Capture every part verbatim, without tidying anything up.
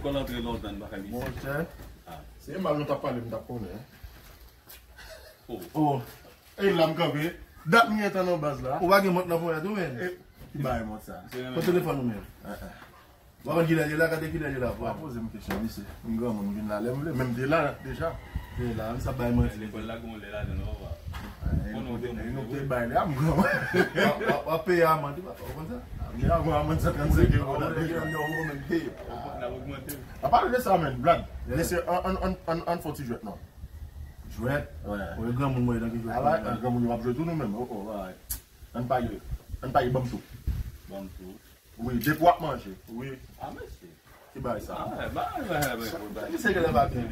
Kòl antre lontan, n pa ka li. Monchè, se mal nou t ap pale, m t ap konnen. Oh. Oh. E la m kanpe. Dat m gentan nan baz la. Ou pa gen mont nan ponyèt ou menm? E, ki bagay mont sa? Pran telefòn ou menm. Ah, ah. Ou pa konn kilè l ye la, gade kilè l ye la, frè. Pa poze m kesyon, mesye. M granmoun, m vin la lè m vle. Men m te la deja. Te la, m sa bay manti. Lekòl la gon lè ladan, non, papa. Konnen w te moun. Nou te bay lè a, m granmoun. W ap peye amann, wi, papa, ou konn sa? Gen avan amann san trannsenk ewo la deja. Ou menm peye. N ap ogmante. An palan de sa, menm, Vlad. Mesye, ann, ann, ann, ann, ann fè yon ti jwèt, non. Jwèt? Wè. Ou e granmoun mwen nan ki jwèt. Ala, granmoun yo ap jwe tou nou menm. Oh, oh, alright. Ann pale. Ann pale, ban m tou. Ban m tou. Wi, depi w ap manje. Wi. Ah, mesye. Ki bagay sa? Ah, bagay, bagay, bagay. Misye genlè pa byen.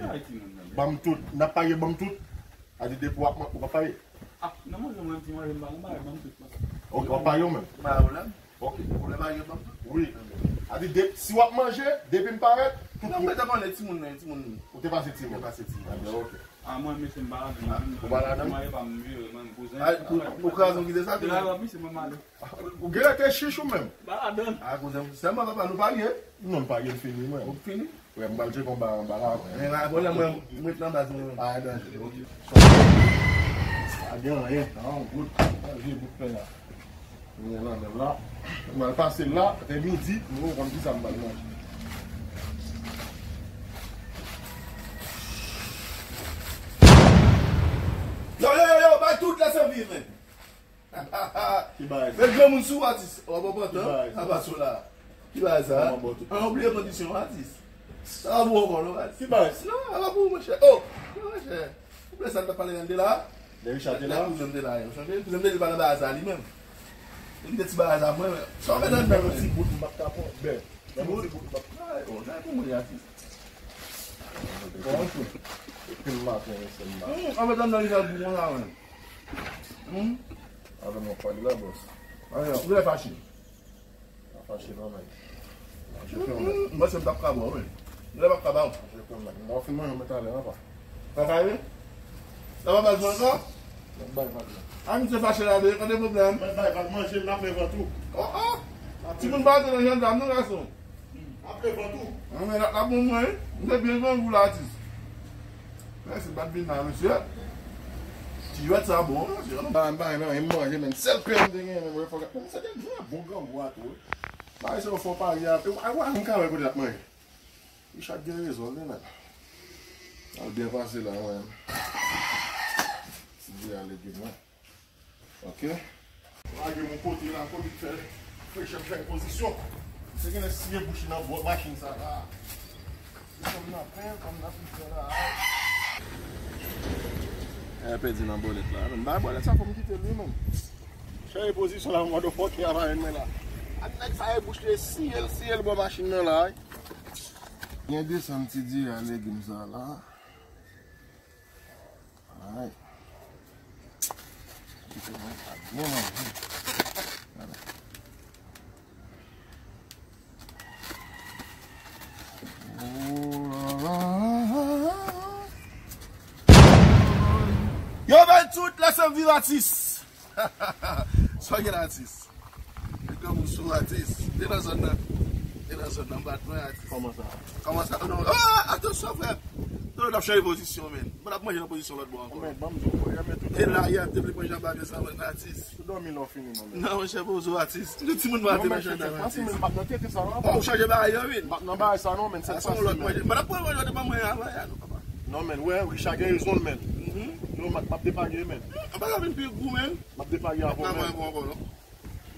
Ban m tout. N ap pale, ban m tout. A di depi w ap man-, ou p ap pale. Ah, nan manje mwen, ti manje, m pa gen bagay, ban m tout, papa. Ok, w ap pale ou menm? Ba ou la. Ok. Ou lè pale, ban m tout. Wi. A di de-, si w ap manje, depi m parèt, tout. Non, mwen te konnen timoun nan, timoun. Ou te pase timoun? Mwen te pase timoun. Ah, ben, ok. Ah, mwen, mesye, m pa ladan, mwen. Ou pa ladan? Mwen, e pa m, mwen, kouzen. Ah, ou, ou kraze yon kite sa, de la, misye, mwen, m ale. Ou gen lè te chich ou menm? M pa ladan. Ah, kouzen, sèlman papa, nou pa gen? Non, m pa gen, fini, mwen. Ou fini? Wè, m pral tcheke yon ba anba la, mwen. Men, pa pwoblèm, mwen, m ret nan baz mwen. Pa gen danje, ok. Pa gen anyen, non, good. Manje bout pen la. Mwen nan men m la. Mwen al pase l la, apre midi, nou konn kisa m pral manje. Yo, yo, yo, yo, bay tout lè se viv, men. Ki bagay sa? Men granmoun sou atis, w ap pran tan, apa sou la. Ki bagay sa? An, ou bliye kondisyon atis. Sa pa pou ou ankò, non, atis. Ki bagay sa? Non, sa pa pou ou, monchè. Oh, monchè. Ou bliye sa n t ap pale lè n te la? Lè Richard te la? Lè kouzen m te la, yo chanje. Kouzen m te di pa nan bagay sa li menm. Li kite ti bagay sa pou mwen, men. Sa w mete anndan, menm ti bout m p ap ka pran. Ben, menm ti bout m p ap. Ay, oh, nan pou mwen, atis. Bon, anfin. Epi m maten, se m maten. Hmm, an mete anndan li fè l pou mwen la, men. Hmm? Avè mwen pale la, bòs. Ay, ou lè fache. Pa fache non, men. Manje pou mwen. Mwen se m t ap ka ba w, wi. Mwen p ap ka ba w. Manje pou mwen. Mwen fin manje mwen talè, papa. Pa fache? Sa pa baz mwen ankò? Mwen bay vag la. A, misye fache la, de, pa de pwoblèm. Mwen bay vag manje, m ap leve tou. Oh, oh. Timoun pa antre nan jandam, non, gason. Ap leve tou. Nan, men, la, la, bon, mwen, wi. M te byen grangou la, atis. Mèsi, m pa t vin la, mesye. Ti jwèt sa bon, mesye. M pa, m pa, non, m manje, men. Sèl pen m te genyen, men, mwen fòk. Men, se te gen bon grangou a tou, wi. Bagay sa yo fè w parye a. E, a, a, m ka wè kote l ap manje. Richard gen rezon, li menm. Al byen pase la, mwen. Di a legim, mwen. Ok. Lage yon kote la, kote fè, fè chèf fè pozisyon. Se genlè siye bouch li nan bò machin sa la. Li fè m nan pen, fè m nan pizza la. E pèdi nan bòlèt la. Men bay bòlèt sa, fò m kite l wi, menm. Chèf pozisyon la, motherfucker, a pa renmen la. Ak nèg sa e bouch li, siye l, siye l bò machin nan la. Gen desann ti di a legim sa la. Ay. Kite mwen sa byen manje. Gade. Oh la la. Yo, bay tout lè se viv atis. Sa gen atis. Nèg granmoun sou atis. Te nan zòn nan. Te nan zòn nan, bat mwen atis. Kòman sa? Kòman sa? Non. Ah, atansyon, frè. Non, n ap chanje pozisyon, men. Mwen ap manje nan pozisyon lòt bò ankò. Men, ban m di w, frè, men tout. E la, yè, te vle manje anba men sa, mwen, atis. Ou dòmi lè w fini, non, men. Non, monchè, poze w, atis. Tout timoun pa te manje anba men, atis. Ou chanje bagay yo, wi. M ap nan bagay sa, non, men. Sa se yon lòt manje. Mwen ap pran manje, te ban mwen avan, ya, non, papa. Non, men, wè, Richard gen rezon, men. Non, m ap, m ap depare, men. An pa ka vin pi gou, men. M ap depare avè w, men.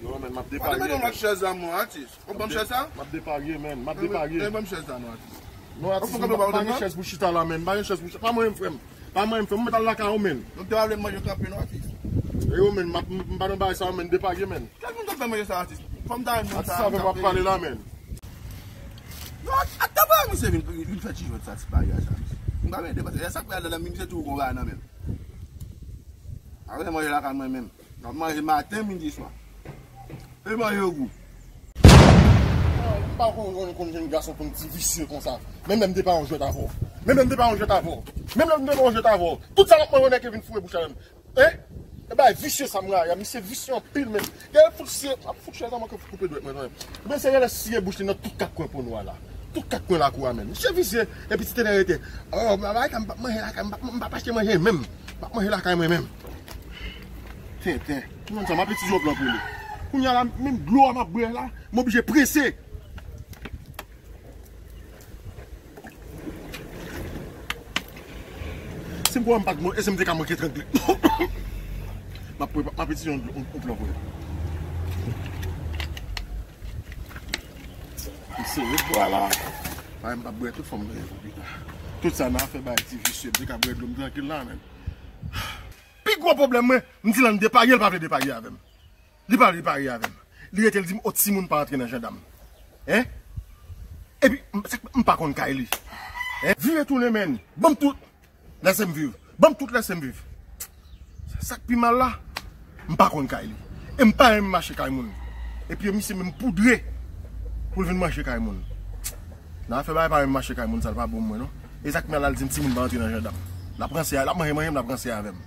Yo, men, m ap depare. Mete yon lòt chèz la, mon atis. Ou ban m chèz sa? M ap depare, men. M ap depare. Ban m chèz la, non, atis. Non, atis, m pa gen chèz pou chita la, men. M pa gen chèz pou chita. Pa mwen menm, frè m. Pa mwen menm, frè m. Mwen met al lakay ou, men. Donk, te pa vle manje kanpe, non, atis. E yo, men, m ap, m pa nan bagay sa, men. Depare, men. Kèl moun k ap fè manje sa, atis? Fò m ta renmen sa. Atis, sa fè m ap pale la, men. Non, ak, ak ta pa misye vin, vin fè ti jwèt sa, ti pari a sa, misye. M pa mete, paske lè sa k pral nan men misye tou gon bagay nan men. Apre manje lakay mwen menm. M ap manje maten, midi, swa. E manje yo gou. M pa konn, konn, konn jèn gason konn ti visye konsa. Menm lè m te pa yon jwèt avè w. Menm lè m te pa yon jwèt avè w. Menm lè m te pa yon jwèt avè w. Tout sa m ap manje w nèk vin foure bouch la menm. Hein? E bay visye sa m rayi a, misye visye anpil menm. Gade fout siye, ap fout chèz la manke koupe dwèt mwen kanmenm. Misye genlè siye bouch li nan tout kat kwen ponywa la. Tout kat kwen lakou a menm. Misye visye, epi ti tenten rete. Oh, m pa manje lakay, m pa, m pa achte manje menm. M pa manje lakay mwen menm. Tenten. Ou konn sa, m ap itilize yon plan pou li. Kounye a la, menm dlo a m ap bwè la, m oblije prese. Si m kwè m pa t mò, e si m te ka manke trangle. M ap, m ap itilize yon, yon, yon plan pou li. M sere bwa la. Paske m p ap bwè tout fòm nan pou pita. Tout sa nan afè bay ti visye, m te ka bwè dlo m trankil la menm. Pi gwo pwoblèm mwen, m di l ann depare, l pa vle depare avè m. Li pa vle depare avè m. Li rete l di m, o timoun pa antre nan jandam. Hein? Epi, m, sa k, m pa konn kay li. Hein? Vire tounen menn, ban m tout. Lèse m viv. Ban m tout, lèse m viv. Sa k pi mal la, m pa konn kay li. E m pa renmen mache kay moun. Epi misye menm poudre pou l vin mache kay moun. Nan afè bagay pa renmen mache kay moun, sa l pa bon mwen non. E sa k pi mal la, l di m timoun pa antre nan jandam. L ap ranse, l ap manje manje m, l ap ranse avè m.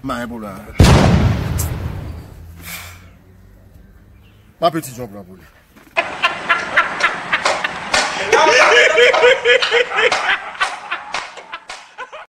M pa gen pwoblèm avè l. M ap etidye yon plan pou li.